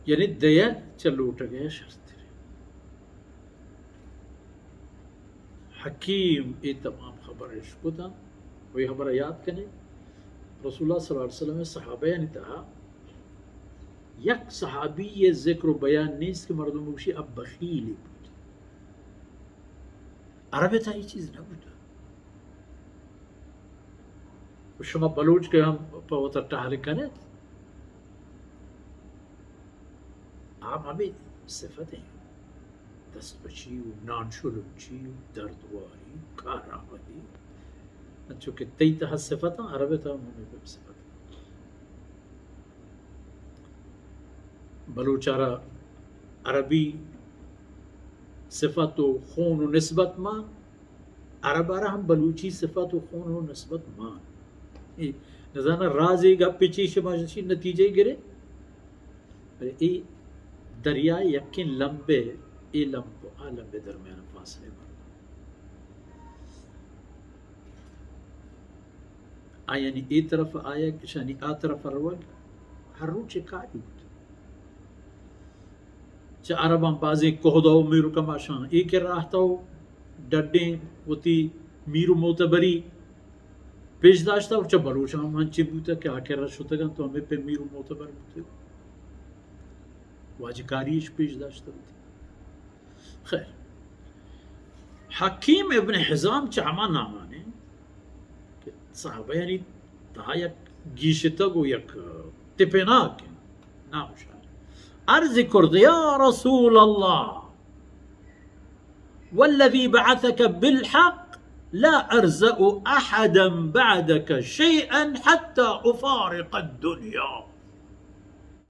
یعنی دئیگ چہ لوٹگ ءَ شرتر۔ حکیم اے تمام خبر اشکتاں۔ و اے خبر یاد کنے، رسول اللہ صلی اللہ علیہ وسلم ءِ صحابہ یانی تہا یک صحابی ءِ ذکر و بیان نیست کہ مردم گوشی اب بخیلی بوت۔ عرب ءِ تہا اے چیز نہ بوت۔ و شما بلوچ کہ ہم پہ وتا ٹہر کنت، آ ہمے صفت ہیں۔ دست بچی و نان شلنچی و دردواری و کارآمدی، انچو کہ تئی تہا صفت ہیں، عرب ءِ تہا ہم ہمے صفت ہیں۔ بلوچ ءَ را عربی صفت و خون و نسبت مان، عرب ءَ را ہم بلوچی صفت و خون و نسبت مان۔ اے نزاناں رازے گپے چی، شما چی نتیجہ گرے، بلے اے دریا یکیں لمبے، اے لمب و آ لمبے درمیان فاصلے مردم۔ آیانی اے طرف آیگ، اشانی آ طرف روگ، ہر روچے کاری بوت۔ چہ عرباں بازیں کہدہ و میر و کماشاں اے کرا اہتہ و ڈڈیں وتی میر و معتبری پیش داشتہ و چہ بلوچاں ہم انچیں بوتہ کہ آ کرا شتگ انت و ہمے پہ میر و معتبر بوتگ، واجکاری اش پیش داشتہ وتی۔ خیر، حکیم ابن حزام چہ ہما نامانے کہ صحابہ یعنی تہا یک گیشتگ و یک تپیناک انت، نام شان۔ عرض کرد، یا رسول اللہ، والذی بعثک بالحق لا ارضأ احدا بعدک شیئا حتی افارق الدنیا۔